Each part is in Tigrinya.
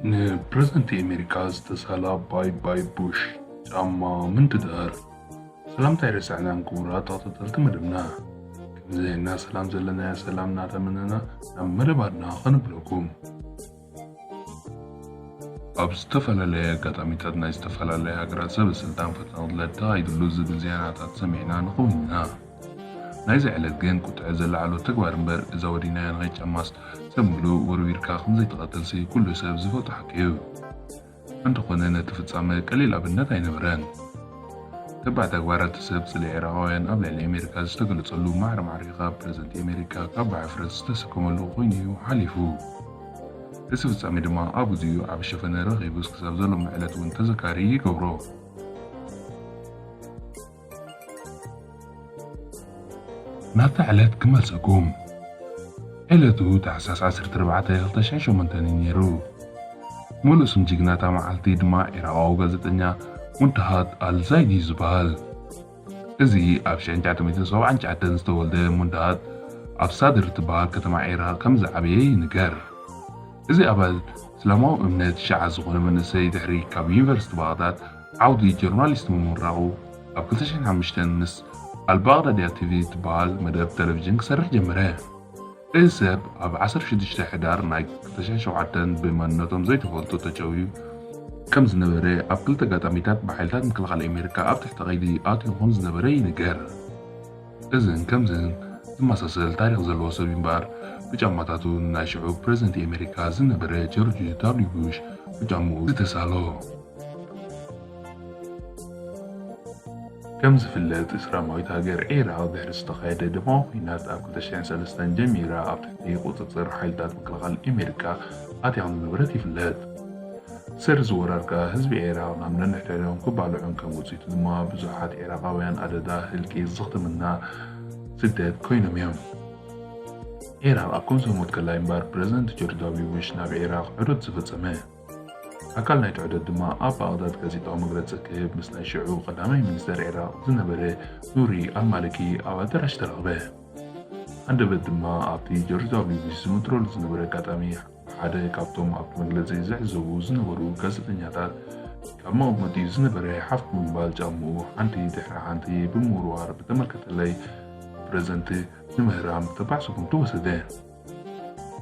ንፕረዚደንት ኣሜሪካ ዝተሳላ ባይ ባይ ቡሽ ጫማ ምንትዳር። ሰላምታ ኣይረሳዕናን ክቡራት ተኸታተልቲ መደብና። ከምዚ እና ሰላም ዘለናዮ ሰላም እናተመነና ናብ መደባትና ከንብለኩም። ኣብ ዝተፈላለየ ኣጋጣሚታት ናይ ዝተፈላለየ ሃገራት ሰበ ስልጣን ፈተነ ቅትለት ተኻይዱሉ ዝብል ዜናታት ሰሚዕና ንኸውን ኢና። ናይዚ ዕለት ግን ቁጥዐ ዘለዓሎ ተግባር እምበር እዛ ወዲናያ ንኸይድ ጫማስ ሰብ ምሉእ ወርዊርካ ከም ዘይትቐትልሲ ኩሉ ሰብ ዝፈልጦ ሓቂ እዩ። እንተኾነ ነቲ ፍጻመ ቀሊል ኣብነት ኣይነበረን። ተባዕ ተግባራት ሰብ ጽልኢ ዒራቓውያን ኣብ ልዕሊ ኣሜሪካ ዝተገለጸሉ ማዕረ ማዕሪኻ ፕረዚደንት ኣሜሪካ ካብ ብሕፍረት ዝተሰከመሉ ኮይኑ እዩ ሓሊፉ። እዚ ፍጻሜ ድማ ኣብ ግዜኡ ዓቢ ሸፈነ ረኺቡስ ክሳብ ዘሎ ዕለት እውን ተዘካሪ ይገብሮ። ናብታ ዕለት ክመልሰኩም። ዕለቱ ታሕሳስ ዓሰርተ ኣርባዕተ ክልተ ሽሕን ሸሞንተን እዩ ነይሩ። ሙሉእ ስም ጅግናታ መዓልቲ ድማ ዒራቓዊ ጋዜጠኛ ሙንተሃድ ኣልዛይዲ እዩ ዝበሃል። እዚ ኣብ ሽሕን ትሽዓተ ሚእትን ሰብዓን ትሽዓተን ዝተወልደ ሙንተሃድ ኣብ ሳድር ትበሃል ከተማ ዒራቕ ከም ዝዓበየ ይንገር። እዚ ኣባል እስላማዊ እምነት ሺዓ ዝኾነ መንእሰይ ድሕሪ ካብ ዩኒቨርሲቲ ባግዳድ ዓውዲ ጆርናሊስት ምምራቑ ኣብ ክልተ ሽሕን ሓሙሽተን ምስ ኣልባግዳድያ ቲቪ ትበሃል መደብ ቴሌቪዥን ክሰርሕ ጀመረ። እዚ ሰብ ኣብ ዓሰርተ ሽዱሽተ ሕዳር ናይ ክልተ ሽሕን ሸውዓተን ብመንነቶም ዘይተፈልጡ ተጨውዩ ከም ዝነበረ ኣብ ክልተ ኣጋጣሚታት ብሓይልታት ምክልኻል ኣሜሪካ ኣብ ትሕቲ ቀይዲ ኣትዩ ከም ዝነበረ ይንገር። እዝን ከምዝን ዝመሳሰል ታሪኽ ዘለዎ ሰብ እምበኣር ብጫማታቱ ናይ ሽዑ ፕረዚደንት ኣሜሪካ ዝነበረ ጆርጅ ዳብሊው ቡሽ ብጫምኡ ዝተሳሎ። ከም ዝፍለጥ እስላማዊት ሃገር ዒራቕ ድሕሪ ዝተኻየደ ደማዊ ኲናት ኣብ ክልተ ሽሕን ሰለስተን ጀሚራ ኣብ ትሕቲ ቁጽጽር ሓይልታት ምክልኻል ኣሜሪካ ኣትያ ከም ዝነበረት ይፍለጥ። ሰሪ ዝወራርካ ህዝቢ ዒራቕ ናብ ነንሕድሕዶም ክባልዑን ከም ውጽኢቱ ድማ ብዙሓት ዒራቓውያን ኣደዳ ህልቂት ዝኽትምና ስደት ኮይኖም እዮም። ዒራቕ ኣብ ኮንሶ ሞት ከላይ እምበር ፕረዚደንት ጆርጅ ዳብሊው ቡሽ ናብ ዒራቕ ዑደት ዝፈጸመ። ኣካል ናይቲ ዑደት ድማ ኣብ ባቕዳድ ጋዜጣዊ መግለጺ ክህብ ምስ ናይ ሽዑ ቀዳማይ ሚኒስተር ዒራቕ ዝነበረ ኑሪ ኣልማሊኪ ኣብ ኣዳራሽ ተረኽበ። ኣንደበት ድማ ኣብቲ ጆርጅ ዳብሊው ቡሽ ዝምትረሉ ዝነበረ ኣጋጣሚ ሓደ ካብቶም ኣብቲ መግለጺ ዝዕዘቡ ዝነበሩ ጋዜጠኛታት ካብ መቐመጢኡ ዝነበረ ሓፍ ብምባል ጫምኡ ሓንቲ ድሕሪ ሓንቲ ብምውርዋር ብተመልከተለይ ፕረዘንት ንምህራም ተባዕ ሰጉምቲ ወሰደ።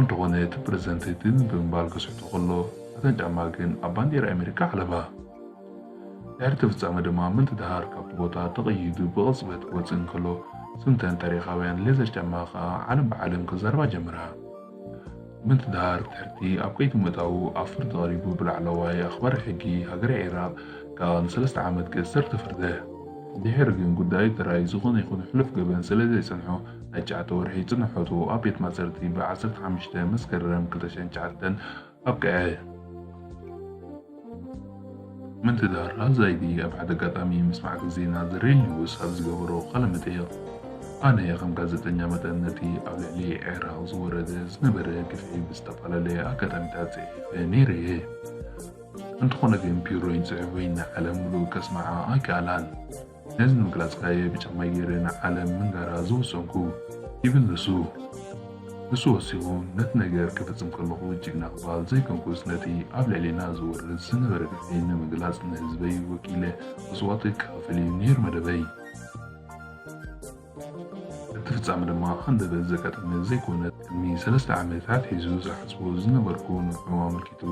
እንተኾነ እቲ ፕረዘንት ድን ብምባል ክስሕቶ ከሎ እተን ጫማ ግን ኣብ ባንዴራ ኣሜሪካ ዓለባ። ድሕሪ እቲ ፍጻመ ድማ ምንትድሃር ካብቲ ቦታ ተቐይዱ ብቕጽበት ክወጽእ እንከሎ ስምተን ታሪኻውያን ሌዘር ጫማ ከኣ ዓለም ብዓለም ክዛረባ ጀመራ። ምንትድሃር ድሕርቲ ኣብ ቀይዲ ምእታዉ ኣብ ፍርዲ ቀሪቡ ብላዕለዋይ ኣኽባሪ ሕጊ ሃገረ ዒራቕ ከኣ ንሰለስተ ዓመት ክእሰር ተፈርደ። ድሕሪ ግን ጉዳዩ ጥራይ ዝኾነ ይኹን ሕሉፍ ገበን ስለ ዘይጸንሖ ናይ ትሽዓተ ወርሒ ጽንሖቱ ኣብ ቤት ማእሰርቲ ብ ዓሰርተ ሓሙሽተ መስከረም ክልተ ሽሕን ትሽዓተን ኣብቅዐ። ምንትዳር ኣልዛይዲ ኣብ ሓደ ኣጋጣሚ ምስ ማዕከን ዜና ዘ ሬል ኒውስ ኣብ ዝገበሮ ቃለ መጠይቕ ኣነ ከም ጋዜጠኛ መጠን ነቲ ኣብ ልዕሊ ዒራቕ ዝወረደ ዝነበረ ግፍዒ ብዝተፈላለየ ኣጋጣሚታት ጽሒፈ ነይረ እየ። እንተኾነ ግን ፒሮይን ጽሑፈይን ንዓለም ምሉእ ከስምዓ ኣይከኣላን። ነዚ ንምግላጽ ከኣ እየ ብጫማይ ገይረ ንዓለም ምንጋራ ዝወሰንኩ ይብል ንሱ። ንሱ ወሲኹ ነቲ ነገር ክፍጽም ከለኹ ጅግና ክበሃል ዘይኮንኩስ ነቲ ኣብ ልዕሌና ዝወርድ ዝነበረ ግፍዒ ንምግላጽ ንህዝበይ ወኪለ መስዋእቲ ክኸፍል እዩ ነይሩ መደበይ። እቲ ፍጻመ ድማ ሃንደበት ዘጋጠመ ዘይኮነ ቅድሚ ሰለስተ ዓመታት ሒዙ ዝሓስቦ ዝነበርኩ ንዕኡ ኣመልኪቱ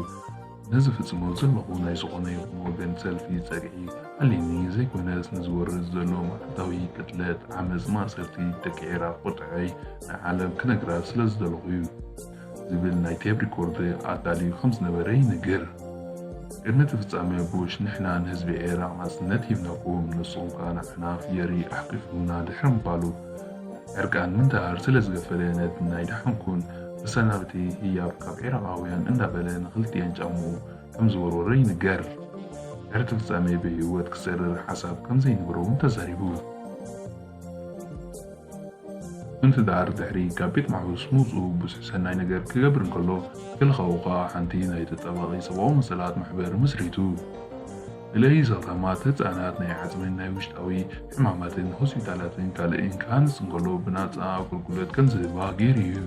ነዚ ፍጽሞ ዘለኹ ናይ ዝኾነ ይኹን ወገን ሰልፊ ጸግዒ ኣልኒ ዘይኮነስ ንዝወርድ ዘሎ መዓልታዊ ቅትለት ዓመጽ ማእሰርቲ ደቂ ዒራቕ ቁጥዐይ ንዓለም ክነግራ ስለ ዝደለኹ እዩ ዝብል ናይ ቴፕ ሪኮርድ ኣዳልዩ ከም ዝነበረ ይንገር። ቅድሚ እቲ ፍጻመ ቡሽ ንሕና ንህዝቢ ዒራቕ ናጽነት ሂብናኩም ንስኹም ከኣ ንዓና ፍየሪ ኣሕቂፍኩምና ድሕሪ ምባሉ ዕርቃን ምንትሃር ስለ ዝገፈለ ነቲ ናይ ደሓንኩን መሰናብቲ ህያብ ካብ ዒራቓውያን እንዳበለ ንኽልቲኤን ጫምኡ ከም ዝወርወረ ይንገር። ድሕሪ እቲ ፍጻሜ ብህይወት ክሰርር ሓሳብ ከም ዘይነበሮ እውን ተዛሪቡ። ምንትዳር ድሕሪ ካብ ቤት ማሕቡስ ምውፅኡ ብዙሕ ሰናይ ነገር ክገብር እንከሎ ገለ ካብኡ ከዓ ሓንቲ ናይ ተጣባቒ ሰብኣዊ መሰላት ማሕበር መስሪቱ። ንለይስ ኣታማት ህፃናት ናይ ዓፅምን ናይ ውሽጣዊ ሕማማትን ሆስፒታላትን ካልእን ክሃንፅ እንከሎ ብናፃ ኣገልግሎት ከም ዝህባ ገይሩ እዩ።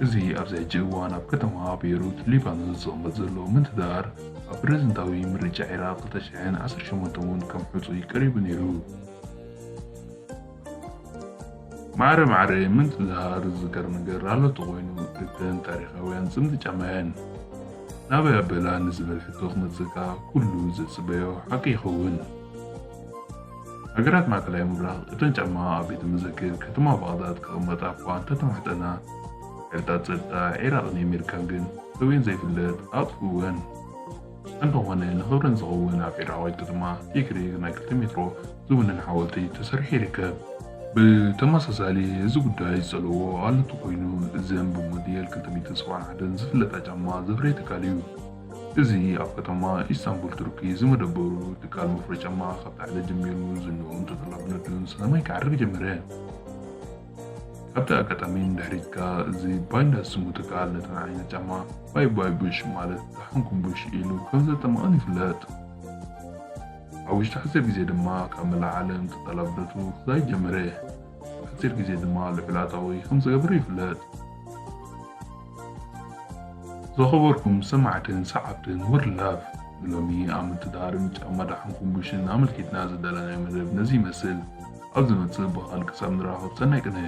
እዚ ኣብዚ ሕጂ እዋን ኣብ ከተማ ቤይሩት ሊባኖስ ዝቕመጥ ዘሎ ምንትዳር ኣብ ፕሬዝደንታዊ ምርጫ ዒራቕ ክልተ ሽሕን ዓሰርተ ሸሞንተን እውን ከም ሕጹይ ቀሪቡ ነይሩ። ማዕረ ማዕረ ምንትዳር ዝዝከር ነገር ኣሎ ተኾይኑ እተን ታሪኻውያን ጽምዲ ጫማየን ናበይ ኣበላ ንዝብል ሕቶ ክመጽእካ ኩሉ ዝጽበዮ ሓቂ ይኸውን። ሃገራት ማእከላይ ምብራቕ እተን ጫማ ኣብ ቤተ መዘክር ከተማ ባቕዳድ ክቕመጣ እኳ እንተተማሕጠና ሕልታት ጸጥታ ዒራቕን ኣሜሪካን ግን ሰብየን ዘይፍለጥ ኣጥፍእወን። እንተኾነ ንኽብረን ዝኸውን ኣብ ዒራቓዊት ከተማ ቲክሪክ ናይ ክልተ ሜትሮ ዝውንን ሓወልቲ ተሰሪሑ ይርከብ። ብተመሳሳሊ እዚ ጉዳይ ዝጸለዎ ኣለቱ ኮይኑ እዘን ብሞዴል ክልተ ሚእቲ ሰብዓን ሓደን ዝፍለጣ ጫማ ዘፍረየ ትካል እዩ። እዚ ኣብ ከተማ ኢስታንቡል ቱርኪ ዝመደበሩ ትካል መፍረ ጫማ ካብ ታሕቲ ጀሚሩ ዝንኡን ተጠላብነቱን ሰማይ ክዓርግ ጀመረ። ኣብቲ ኣጋጣሚ ንድሕሪትካ እዚ ባይንዳ ዝስሙ ትካል ነተን ዓይነት ጫማ ባይ ባይ ቡሽ ማለት ደሓንኩም ቡሽ ኢሉ ከም ዘጠመቐን ይፍለጥ። ኣብ ውሽጢ ሓፂር ግዜ ድማ ካብ መላእ ዓለም ተጠላብነቱ ክዛይድ ጀመረ። ኣብ ሓፂር ግዜ ድማ ልዑል ኣታዊ ከም ዝገብር ይፍለጥ። ዝኸበርኩም ሰማዕትን ሰዓብትን ወርላፍ ንሎሚ ኣብ ምትዳርን ጫማ ደሓንኩም ቡሽን ኣመልኪትና ዘዳለናዮ መደብ ነዚ ይመስል። ኣብ ዝመጽእ ብኻል ክሳብ ንራኸብ ሰናይ ቅነ።